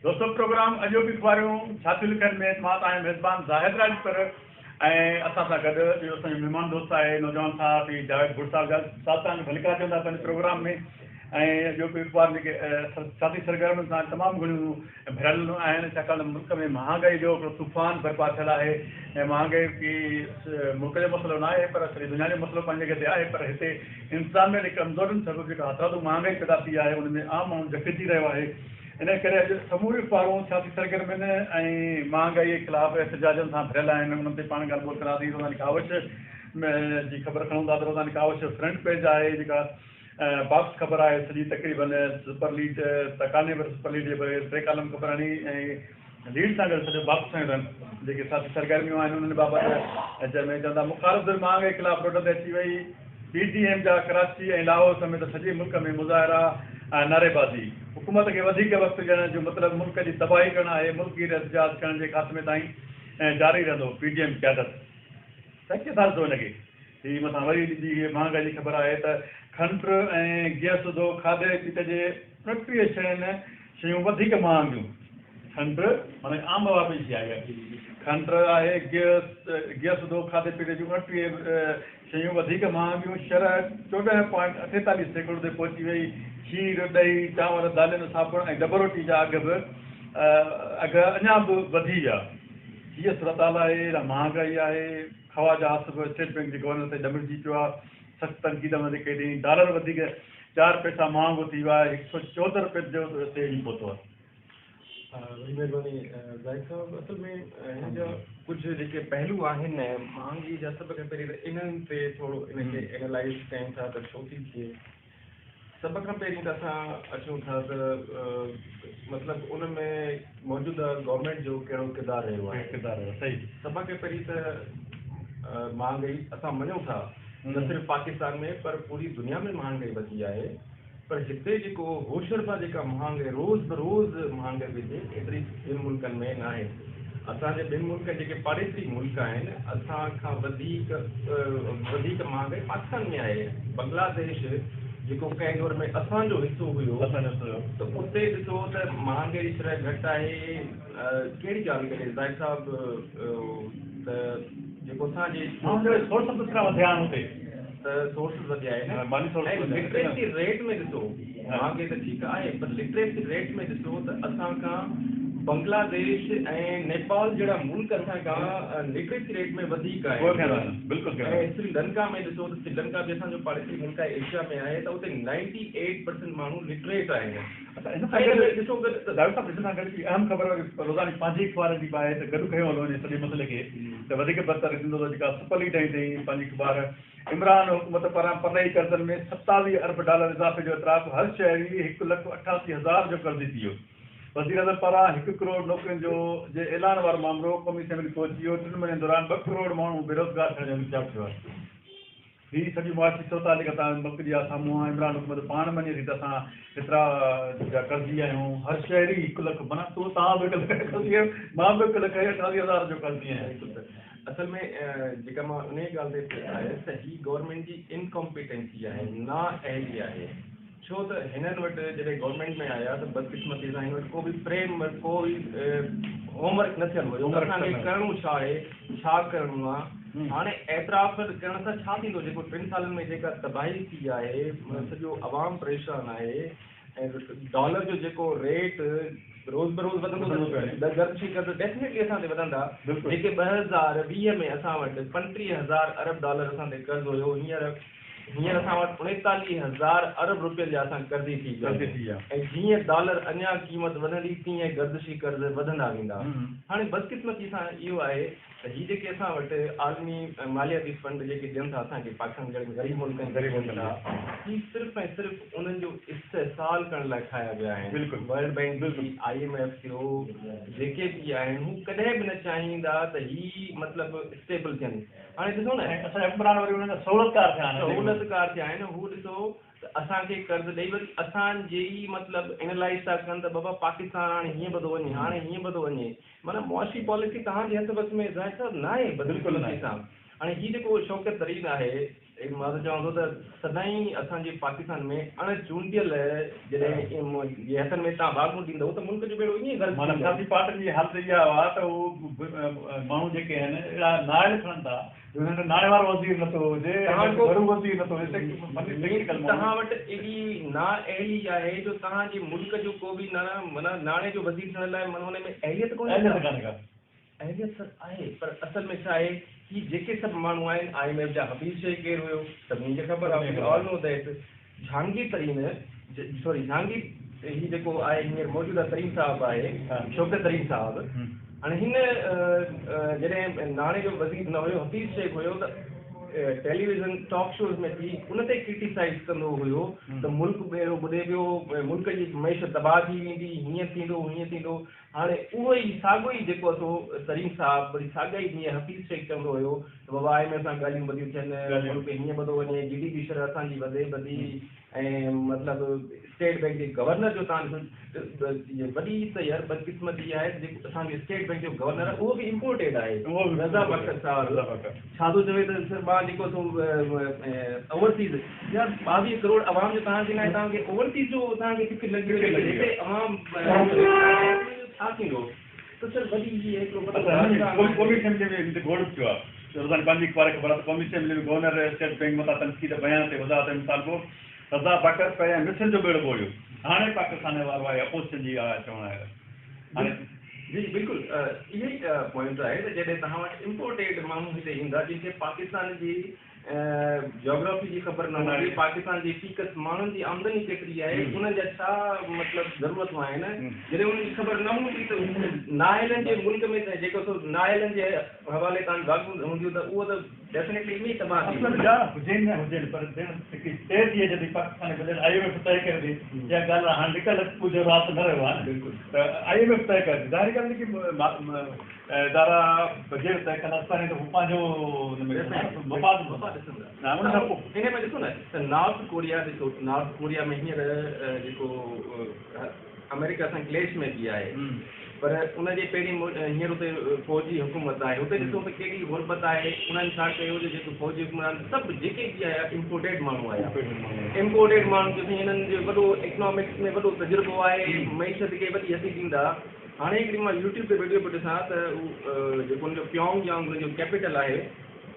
دوستو پروگرام اڄوڪي اخبارون ڇا ٿيون لکن ۾ مان توهان جو ميزبان زاهد راڄپر ۽ اسان سان گڏ اڄ اسان جو مهمان دوست آهي نوجوان صحافي جاويد ڀٽ صاحب جاويد صاحب توهان کي ڀليڪار چون ٿا پنهنجي پروگرام ۾ ۽ اڄوڪي اخبار جيڪي سياسي سرگرمين سان تمام گهڻيون ڀريل آهن ڇاڪاڻ ته ملڪ ۾ مهانگائي جو هڪڙو طوفان برپا ٿيل آهي ۽ مهانگائي ڪي ملڪ جو مسئلو نه آهي پر سڄي دنيا جو مسئلو پنهنجي جڳهه تي آهي پر هتي انتظاميه جي ڪمزورين سبب جيڪا هٿرادو مهانگائي پيدا ٿي آهي ان ۾ عام ماڻهو جڪڙجي رهيو آهي ان ڪري اڄ سموريون اخبارون سياسي سرگرمين ۽ مهانگائي خلاف احتجاجن سان ڀريل آهن انهن تي پاڻ ڳالهه ٻولهه ڪنداسين روزاني ڪاوش جي خبر کڻون ٿا ته روزاني ڪاوش جو فرنٽ پيج آهي جيڪا باڪس خبر آهي سڄي تقريبن سپر ليڊ ته ڪانهي پر سپر ليڊ جي بغير ٽي ڪالم خبر هڻي ۽ ليڊ سان گڏ سڄو باڪس هنيو اٿن جيڪي سياسي سرگرميون آهن انهن بابت جنهن ۾ چون ٿا مخالف ڌر مهانگائي خلاف روڊن تي اچي وئي پي ڊي ايم جا ڪراچي ۽ لاهور سميت سڄي ملڪ ۾ مظاهرا ۽ نعريبازي، حڪومت کي وڌيڪ وقت ڏيڻ جو مطلب ملڪ جي تباهي ڪرڻ آهي، ملڪگير احتجاج ڪرڻ جي خاتمي تائين جاري رهندو، پي ڊي ايم قيادت. سائين ڪيئن ٿا ڏسو ان کي؟ هي مٿان وري ڏجي هي مهانگائي جي خبر آهي ته کنڊ ۽ گيهه سوڌو کاڌي پيتي جي 29 شين شيون وڌيڪ مهانگيون، کنڊ معنيٰ عام واپري شيء آهي اها، کنڊ آهي، گيهه گيهه سوڌو کاڌي پيتي جون 29 شيون وڌيڪ مهانگيون، شرح چوڏهن پوائنٽ اٺيتاليهه سيڪڙو تي پهچي وئي، کير، ڏهي، چانور، دالين، صابڻ ۽ ڊبروٽي جا اگهه به اگهه اڃا به وڌي ويا. هيء صورتحال آهي، اها مهانگائي آهي، خواجه آصف اسٽيٽ بئنڪ جي گورنر تي ڏمرجي پيو آهي، سخت تنقيد هن تي ڪئي اٿئين، ڊالر وڌيڪ چار پئسا مهانگو ٿي ويو آهي، هڪ سئو چوهتر رپين تي وڃي پهتو آهي. وڏي مهرباني زاهد صاحب اصل ۾ هن جا ڪجهه جيڪي پهلو آهن مهانگي جا سڀ کان پهرين ته انهن تي ٿورو ان کي اينالائز ڪيون ٿا ته ڇو ٿي ٿئي سڀ کان پهرين ته اسان اچون ٿا ته مطلب ان ۾ موجوده گورنمينٽ جو ڪهڙو ڪردار رهيو آهي ڪردار رهيو صحيح سڀ کان پهرين ته مهانگائي اسان مڃون ٿا نه صرف پاڪستان ۾ پر پوري دنيا ۾ مهانگائي وڌي آهي پر هتي جيڪو هوشربا جيڪا مهانگائي روز بروز مهانگائي پئي ٿئي ايتري ٻين ملڪن ۾ ناهي. اسان جي ٻين ملڪن جيڪي پاڙيسري ملڪ آهن اسان کان وڌيڪ وڌيڪ مهانگائي پاڪستان ۾ آهي. بنگلاديش جيڪو ڪنهن دور ۾ اسان جو حصو هيو ته اتي ڏسو ته مهانگائي جي شرح گهٽ آهي. ڪهڙي ڳالهه ڪجي زاهد صاحب ته جيڪو اسان جي سورس به ڪيترا وڌيا آهن اتي. ته سورسز وڌيا آهن ۽ لٽريسي ريٽ ۾ ڏسو مهانگي ته ٺيڪ آهي پر لٽريسي ريٽ ۾ ڏسو ته اسان کان بنگلاديش ۽ نيپال جهڙا ملڪ اسان کان لٽريسي ريٽ ۾ وڌيڪ آهن ۽ سري لنڪا ۾ ڏسو ته سري لنڪا به اسان جو پاڙيسري ملڪ آهي ايشيا ۾ آهي ته اتي نائنٽي ايٽ پرسنٽ ماڻهو لٽريٽ آهن. اڇا ان سان گڏ ڏسو ته ڊاڪٽر صاحب ان سان گڏ هڪڙي اهم خبر روزاني پنهنجي اخبار جي به آهي ته گڏ کنيو هلو ان سڄي مسئلي کي ته وڌيڪ بهتر ٿيندو ته جيڪا سپر ليڊ آئي اٿئي پنهنجي اخبار عمران حڪومت پاران پرڏيهي قرضن ۾ 27 ارب ڊالر اضافي جو اعتراف، هر شهري هڪ لک 88 هزار جو قرضي ٿي ويو، وزيراعظم پاران هڪ ڪروڙ نوڪرين جو جي اعلان وارو مامرو قومي اسيمبلي پهچي ويو، ٽن مهينن دوران ٻه ڪروڙ ماڻهو بيروزگار ٿيڻ جو انڪشاف ٿيو آهي. هي سڄي معاشي صورتحال جيڪا توهان ملڪ جي آهي سامهون آهي، عمران حڪومت پاڻ مڃي ٿي ته اسان هيترا جا قرضي آهيون، هر شهري هڪ لک معنيٰ تون توهان به هڪ لک قرضي آهيو، مان به هڪ لک 88 هزار جو قرضي آهيان. اصل ۾ جيڪا مان انهيء ڳالهه تي آيس ته هي گورنمينٽ جي انڪمپيٽنسي آهي، نا اهلي آهي، ڇو ته هنن وٽ جڏهن گورنمينٽ ۾ آيا ته بدقسمتي سان هن وٽ ڪو به فريم ورڪ ڪو به هوم ورڪ نه ٿيل هيو ته اسان کي ڪرڻو ڇا آهي، ڇا ڪرڻو آهي، هاڻي اعتراف ڪرڻ سان ڇا ٿيندو جيڪو ٽن سالن ۾ جيڪا تباهي ٿي آهي، سڄو عوام پريشان آهي ۽ ڊالر جو جيڪو ريٽ روز بروز وڌندو ته گردشي قرض ڊيفنيٽلي اسان تي وڌندا، جيڪي 2020 ۾ اسان وٽ 35 هزار ارب ڊالر اسان تي قرض هيو هينئر هينئر اسان وٽ 39 هزار ارب روپين جا اسان قرضي ٿي ويا آهيون ۽ جيئن ڊالر اڃا قيمت وڌندي تيئن گردشي قرض وڌندا ويندا. هاڻي بدقسمتي سان اهو آهي ته هي جيڪي اسان وٽ عالمي مالياتي فنڊ جيڪي ڏين ٿا اسان کي پاڪستان جهڙن غريب ملڪن کي ڏين ٿا هي صرف ۽ صرف انهن جو استحصال ڪرڻ لاء ٺاهيا ويا آهن. ورلڊ بئنڪ ٿي، I M F ٿيو، جيڪي به آهن هو ڪڏهن به نه چاهيندا ته هي مطلب اسٽيبل ٿين. هاڻي ڏسو نه. ۽ اسان جا حڪمران وري انهن جا سهولتڪار ٿيا آهن. سهولتڪار ٿيا آهن هو ڏسو ته اسان کي قرض ڏئي وري اسان جي ئي مطلب اينالائز ٿا ڪن ته بابا پاڪستان هاڻي هيئن به ٿو وڃي هاڻي هيئن به ٿو وڃي معنيٰ معاشي پاليسي توهان جي هٿ وس ۾ زاهد صاحب ناهي بدقسمتي سان هاڻي هي جيڪو شوڪت ترين آهي. مان ته چوان ٿو ته سدائين اسان جي پاڪستان ۾ اڻ چونڊيل جڏهن جي هٿن ۾ توهان واڳون ڏيندؤ ته ملڪ جو ٻيڙو ائين ئي غرق معنيٰ ٿيندو. سياسي پارٽين جي حالت اها آهي ته هو ماڻهو جيڪي آهن اهڙا نااهل کڻن ٿا جو هنن وٽ ناڻي وارو وزير نٿو هجي ۽ توهان ڪو گهرو وزير نٿو هجي ٽيڪنيڪل ماڻهو. توهان وٽ ايڏي نااهلي آهي جو توهان جي ملڪ جو ڪو به معنيٰ ناڻي جو وزير ٿيڻ لاء معنيٰ ان ۾ اهليت ڪونهي اهليت ڪا. ڪانهي ڪا. اهليت سر آهي پر اصل ۾ ڇا آهي هي جيڪي سڀ ماڻهو آهن I M F جا حفيظ شيخ ڪير هيو سڀني کي خبر آهي we all know that Jahangir Tareen sorry Jahangir هي جيڪو آهي هينئر موجوده ترين صاحب آهي شوڪت ترين صاحب هاڻي هن جڏهن ناڻي جو وزير نه هيو حفيظ شيخ هيو ته ٽيليويزن ٽاڪ شوز ۾ ٿي ان تي ڪرٽيسائز ڪندو هيو ته ملڪ ٻيڙو ٻڏي پيو ملڪ جي معيشت تباهه ٿي ويندي هيئن ٿيندو هيئن ٿيندو هاڻي اهو ئي ساڳيو ئي جيڪو سو ترين صاحب وري ساڳيا ئي جيئن حفيظ شيخ چوندو هيو ته بابا I M F سان ڳالهيون ٻڌيون ٿين ملڪ هيئن ٻڌو وڃي جي ڊي پي شرح اسان جي وڌي ٻڌي ۽ مطلب اسٽيٽ بينڪ جي گورنر جو تان ڏسو وڏي ته يار بدقسمتي آهي ته جيڪو اسان جو اسٽيٽ بينڪ جو گورنر آهي اهو به امپورٽيڊ آهي رضا بخش صاحب ڇا ٿو چوي ته سر مان جيڪو سو اوورسيز يار 22 ڪروڙ عوام جو توهان کي ناهي توهان کي اوورسيز جو توهان کي فڪر لڳي وئي ته هتي عوام ڇا ٿيندو ته سر وڏي هي هڪڙو وڏو قومي اسيمبلي ۾ هن تي گوڙ به ٿيو آهي روزاني پنهنجي اخبار کي خبر آهي ته قومي اسيمبلي ۾ گورنر اسٽيٽ بينڪ مٿان تنقيد بيان تي وضاحت ۽ مطالبو رضا باقر پهريان مصر جو ٻيڙو ٻوڙيو هاڻي پاڪستان جو وارو آهي اپوزيشن جي اها چوڻ آهي هاڻي جي بلڪل اهو ئي پوائنٽ آهي ته جڏهن توهان وٽ امپورٽيڊ ماڻهو هتي ايندا جن کي پاڪستان جي جاگرافي جي خبر نه هوندي، پاڪستان جي في ڪس ماڻهن جي آمدني ڪيتري آهي، انهن جا ڇا مطلب ضرورتون آهن، جڏهن انهن جي خبر نه هوندي ته نااهلن جي ملڪ ۾ جيڪو سو نااهلن جي حوالي تان واڳون هونديون ته اهو ته ڊيفنيٽلي ائين ئي تباهه ٿي ويندو. ڄاڻ هجين نه هجين پر ڀيڻ هڪ طئي ٿي جڏهن پاڪستان جي بجيٽ I M F طئي ڪري ٿي اها ڳالهه هاڻي لڪل ڳجهه رات نه رهيو آهي نه ته I M F طئي ڪري ٿي ظاهري ڳالهه جيڪي ادارا بجيٽ طئي ڪندا ته پهرين دفعو پنهنجو ان ۾ مفاد ڏسندا نه ان کان پوء. انهي ۾ ڏسو نه ته نارٿ ڪوريا ڏسو نارٿ ڪوريا ۾ هينئر جيڪو آمريڪا سان ڪليش ۾ به آهي پر ان جي پهرين هينئر اتي فوجي حڪومت آهي اتي ڏسو ته ڪيڏي غربت آهي انهن ڇا ڪيو جو جيڪو فوجي حڪمران سڀ جيڪي به آيا امپورٽيڊ ماڻهو آيا امپورٽيڊ ماڻهو جو سائين انهن جو وڏو اڪنامڪس ۾ وڏو تجربو آهي معيشت کي وڏي هٿي ڏيندا. هاڻي هڪڙي مان يوٽيوب تي وڊيو پيو ڏسان ته جيڪو ان جو پيونگ يانگ ان جو ڪيپيٽل آهي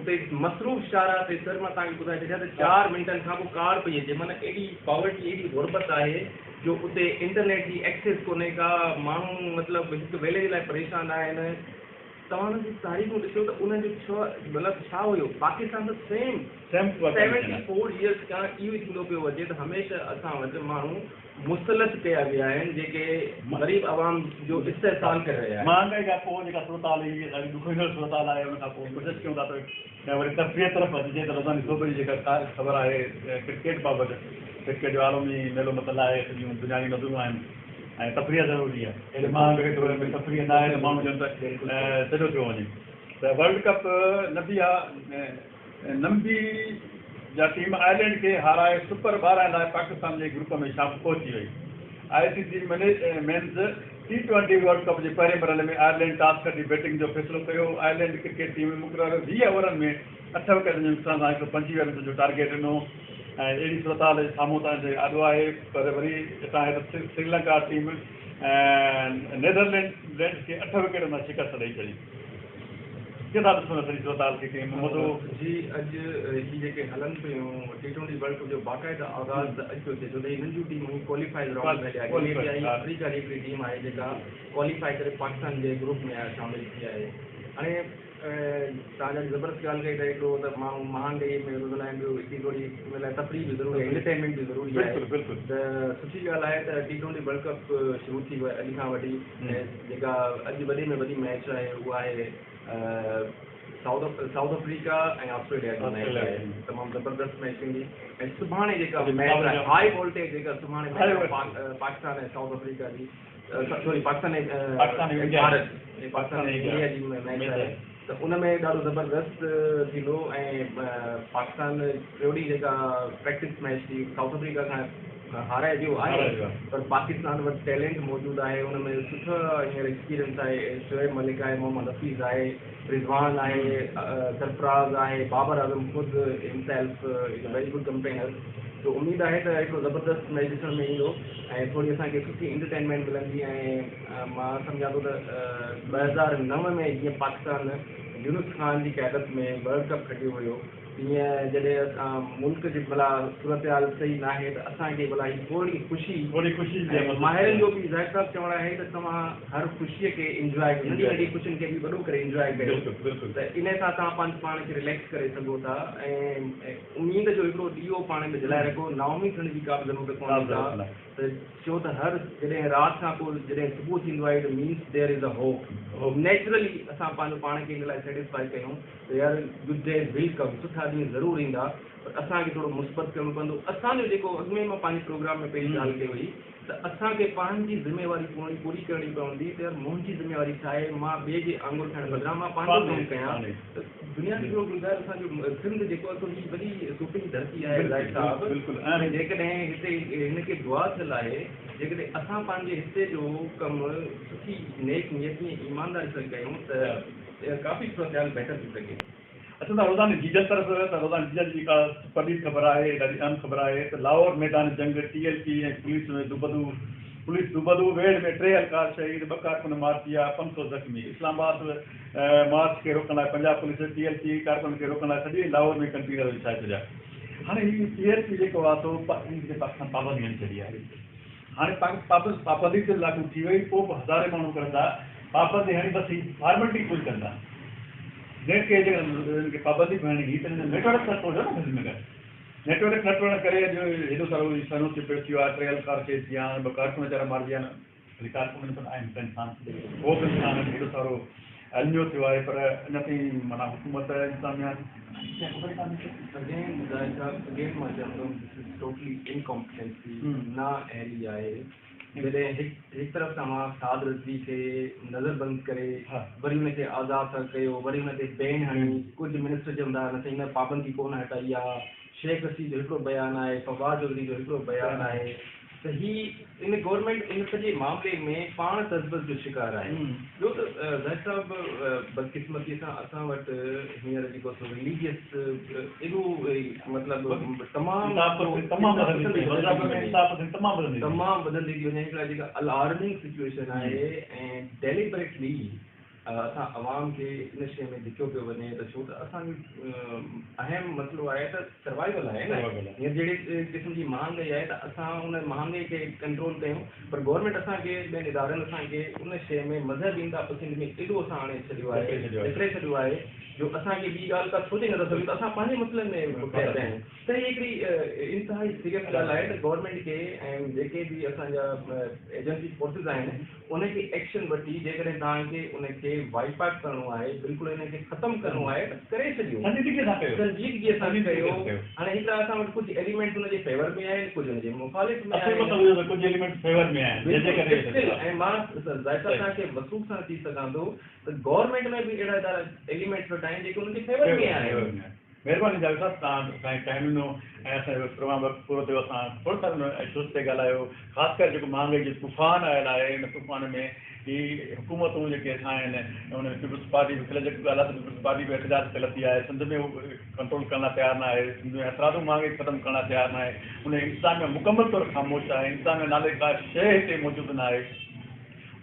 اتي مصروف شاهراهه تي سر مان توهان کي ٻڌائي ڇڏيان ته 4 منٽن کان پوء ڪار پئي اچي معنيٰ ايڏي پاورٽي ايڏي غربت آهي جو اتي انٽرنيٽ جي ايڪسيس ڪونهي ڪا ماڻهو مطلب هڪ ويلي جي لاء پريشان آهن توهان انهن جون تاريخون ڏسو ته انهن جو ڇا مطلب ڇا هيو پاڪستان ته سيم 74 يئرس کان اهو ئي ٿيندو پيو اچي ته هميشه اسان وٽ ماڻهو مسلط ڪيا ويا آهن جيڪي غريب عوام جو استحصال ڪري رهيا آهن. مهانگائي کان پوء جيڪا صورتحال هئي ڏاڍي ڏکوئيندڙ صورتحال آهي ان کان پوء ڪوشش ڪيون ٿا ته وري تفريح طرف اچجي ته روزاني صبح جي جيڪا خبر آهي ڪرڪيٽ بابت ڪرڪيٽ جو عالمي ميلو متل آهي سڄيون دنيا جون نظرون آهن ۽ تفريح ضروري آهي اهڙي مهانگائي دور ۾ تفريح نه آهي ته ماڻهو ڄڻ ته سڄو ٿيو وڃي ته ورلڊ ڪپ نبيا نمبي جا ٽيم آئرلينڊ کي هارائي سپر 12 لاء پاڪستان جي گروپ ۾ شامل پهچي وئي. I C C men's T twenty world cup جي پهرين مرحلي ۾ آئرلينڊ ٽاس کٽي بيٽنگ جو فيصلو ڪيو. آئرلينڊ ڪرڪيٽ ٽيم مقرر 20 اوورن ۾ 8 وڪيٽن جي نقصان سان 125 رنسن جو ٽارگيٽ ڏنو ۽ اهڙي صورتحال سامهون تان جي آڏو آهي پر وري هتان هيٺ سريلنڪا ٽيم نيدرلينڊز کي 8 وڪيٽن تان شڪست ڏئي ڇڏي. ڪيئن ٿا ڏسو ان سڄي صورتحال کي ڪيئن مزو. جي اڄ هي جيڪي هلن پيون ٽي ٽوئنٽي ورلڊ ڪپ جو باقاعده آغاز ته اڄ پيو ٿئي ڇو ته هي ننڍيون ٽيمون هي ڪواليفائز رائونڊ ۾ هليا گنيٽيا هي آفريڪا جي هڪڙي ٽيم آهي جيڪا ڪواليفائي ڪري پاڪستان جي گروپ ۾ شامل ٿي آهي هاڻي توهان جا زبردست ڳالهه ڪئي ته هڪڙو ته ماڻهو مهانگائي ۾ رڌل آهن ٻيو هڪڙي ٿوري ان لاء تفريح به ضروري آهي انٽرٽينمينٽ به ضروري آهي ته سٺي ڳالهه آهي ته ٽي ٽوئنٽي ورلڊ ڪپ شروع ٿي ويو آهي اڄ کان وٺي جيڪا اڄ وڏي ۾ وڏي ميچ آهي اها آهي سائوٿ آفريڪا ۽ آسٽريليا جي ميچ آهي تمام زبردست ميچ ٿيندي ۽ سڀاڻي جيڪا ميچ آهي هاء وولٽيج جيڪا سڀاڻي ميچ پاڪستان ۽ سائوٿ آفريڪا جي سوري پاڪستان ۽ ڀارت پاڪستان ۽ انڊيا جي ميچ آهي ته ان ۾ ڏاڍو زبردست ٿيندو ۽ پاڪستان ٽيون ڏينهن جيڪا پريڪٽس ميچ ٿي سائوٿ آفريڪا کان هارائي ويو آهي پر پاڪستان وٽ ٽيلنٽ موجود آهي، ان ۾ سٺو هينئر ايڪسپيرينس آهي، شعيب ملڪ آهي، محمد حفيظ آهي، رضوان آهي، سرفراز آهي، بابر اعظم خود himself is a very good campaigner. تو اميد آهي ته هڪڙو زبردست ميچ ڏسڻ ۾ ايندو ۽ ٿوري اسان کي سٺي انٽرٽينمينٽ ملندي ۽ مان سمجهان ٿو ته 2009 ۾ جيئن پاڪستان يونس خان جي قيادت ۾ ورلڊ ڪپ کٽيو هيو، تيئن جڏهن اسان ملڪ جي ڀلا صورتحال صحيح ناهي ته اسان کي ڀلا هي ٿورڙي خوشي ۽ ماهرن جو به زاهد صاحب چوڻ آهي ته توهان هر خوشيء کي انجواء ڪيو، ننڍي ننڍي خوشين کي به وڏو ڪري انجواء ڪيو ته انهي سان توهان پنهنجو پاڻ کي رليڪس ڪري سگهو ٿا ۽ اميد جو هڪڙو ڏيئو پاڻ ۾ جلائي رکو، نااميد ٿيڻ جي ڪا به ضرورت ڪونهي ڪا. ته ڇو ته هر جڏهن رات کان پوء جڏهن صبح ٿيندو آهي ته means there is a hope. Naturally اسان پنهنجو پاڻ کي ان لاء سيٽسفائي ڪيون ته يار گڊ ڊيز will ڪم، سٺا ڏينهن ضرور ايندا، پر اسان کي ٿورو مثبت ڪرڻو پوندو. اسان جو جيڪو اڳ ۾ مان پنهنجي پروگرام ۾ پهرين ڳالهه ڪئي هئي ته اسان کي پنهنجي ذميواري پوري پوري ڪرڻي پوندي ته يار منهنجي ذميواري ڇا آهي، مان ٻئي جي آڱر کائڻ بدران مان پنهنجو ڪم ڪيان ته دنيا جو هڪڙو گلزار اسان جو سنڌ جيڪو آهي سو هي وڏي صوفين جي ڌرتي آهي زاهد صاحب ۽ جيڪڏهن هتي هن کي دعا ٿيل آهي جيڪڏهن اسان پنهنجي هتي جو ڪم سٺي نيڪ نيتي ۽ ايمانداري سان ڪيون ته ڪافي صورتحال بهتر ٿي سگهي. اچون ٿا روزاني جيجل طرف ته روزاني جيجل جي جيڪا سپر ليڊ خبر آهي ڏاڍي اهم خبر آهي ته لاهور ميدان جنگ ٽي ايل پي ۽ پوليس ۾ دوبدو پوليس دوبدو ويڙهه ۾ 3 اهلڪار شهيد 2 ڪارڪن مارجي ويا 500 زخمي اسلام آباد مارچ کي روڪڻ لاء Punjab police T L P ڪارڪنن کي روڪڻ لاء سڄي لاهور ۾ ڪنٽينر وڇائي ڇڏيا. هاڻي هي ٽي ايل پي جيڪو آهي سو ان تي پاڪستان پابندي هڻي ڇڏي آهي. هاڻي پابندي ته لاڳو ٿي وئي پوء به هزارين ماڻهو ڪرندا پابندي هڻي بس هي فارملٽي پوري ڪندا. نيٽ کي جيڪڏهن هن کي پابندي به هڻڻي هئي ته هن نيٽ ورڪ ته ٽوڙيو نه گهٽ ۾ گهٽ. نيٽ ورڪ نه ٽوڙڻ ڪري اڄ هيڏو سارو سانحو ٿي پيو ٿي ويو آهي 3 اهلڪار شهيد ٿي ويا آهن 2 ڪارڪن ويچارا مارجي ويا آهن. ڀلي ڪارڪن پر آهن ته انسان هو به انسان آهن هيڏو سارو الميو ٿيو آهي پر اڃا تائين معنيٰ حڪومت انتظاميا کي خبر ئي ڪانهي ڪي. اگين زاهد صاحب اگين مان چوندم دس از ٽوٽلي انڪمپٽنسي نا اهلي آهي جڏهن هڪ هڪ طرف توهان سعد رضوي کي نظر بند ڪري وري ان کي آزاد ٿا ڪيو وري ان تي بين هڻي ڪجهه منسٽر چوندا نه سائين نه پابندي ڪونه هٽائي آ شيخ رشيد جو هڪڙو بيان آهي فواد چوڌري جو هڪڙو بيان آهي ته هي ان گورنمينٽ ان سڄي معاملي ۾ پاڻ تذبذ جو شڪار آهي. ٻيو ته زاهد صاحب بدقسمتي سان اسان وٽ هينئر جيڪو سو رليجيس ايڏو مطلب تمام تمام وڌندي ٿي وڃي هڪڙا جيڪا الارمنگ سچوئيشن آهي ۽ ڊيليبريٽلي اسان عوام کي ان شيء ۾ ڌڪيو پيو وڃي ته ڇو ته اسان جو اهم مسئلو آهي ته سروائيول آهي نه هينئر جهڙي قسم جي مهانگائي آهي ته اسان ان مهانگائي کي ڪنٽرول ڪيون پر گورنمينٽ اسان کي ٻين ادارن اسان کي ان شيء ۾ مذهبي انتها پسندي ۾ ايڏو اسان آڻي ڇڏيو آهي جڪڙي ڇڏيو آهي جو اسان کي ٻي ڳالهه ڪا سوچي نٿا سگهون ته اسان پنهنجي مسئلن ۾ ڦاٿا پيا آهيون ته هي هڪڙي انتهائي سيريس ڳالهه آهي ته گورنمينٽ کي ۽ جيڪي به اسان جا ايجنسي فورسز آهن ان کي ايڪشن وٺي جيڪڏهن توهان کي ان کي وائپ آئوٽ ڪرڻو آهي بلڪل ان کي ختم ڪرڻو آهي ته ڪري ڇڏيو سنجيدگي سان ڪيو سنجيدگي سان ڪيو هاڻي هڪڙا اسان وٽ ڪجهه ايليمينٽس ان جي فيور ۾ آهن ڪجهه ان جي مخالف ۾ آهن اصل مطلب اهو ته ڪجهه ايليمينٽس فيور ۾ آهن جنهن جي ڪري ۽ مان زاهد صاحب توهان کي وثوق سان چئي سگهان ٿو ته گورنمينٽ ۾ به اهڙا ادارا ايليمينٽس وٽ آهن جيڪي ان جي فيور ۾ آهن. مهرباني جاويد صاحب توهان اسان کي ٽائيم ڏنو ۽ اسان جو پروگرام وقت پورو ٿيو اسان کوڙ سارن اشوز تي ڳالهايو خاص ڪري جيڪو مهانگائي جو طوفان آيل آهي ان طوفان ۾ هي حڪومتون جيڪي اسان آهن ان ۾ پيپلز پارٽي به کل جيڪو ڳالهه آهي ته پيپلز پارٽي به احتجاج تي لٿي آهي سنڌ ۾ ڪنٽرول ڪرڻ لاء تيار نه آهي سنڌ ۾ هٿرادو مهانگائي ختم ڪرڻ لاء تيار نه آهي ان انتظاميا مڪمل طور خاموش آهي انتظاميا نالي ڪا شيء هتي موجود نه آهي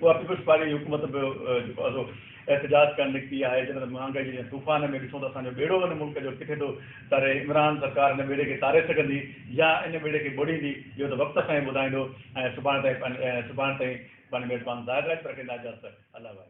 اها پيپلز پارٽي جي حڪومت به جيڪو آهي سو احتجاج ڪرڻ نڪتي آهي جڏهن ته مهانگائي جي طوفان ۾ ڏسون ته اسان جو ٻيڙو هن ملڪ جو ڪٿي ٿو تري، عمران سرڪار هن ٻيڙي کي تاري سگهندي يا ان ٻيڙي کي ٻوڙيندي اهو ته وقت اسان کي ٻڌائيندو ۽ سڀاڻي تائين پنهنجي ميزبان زاهد راڄپر کي ڏيندا اجازت الله واهي.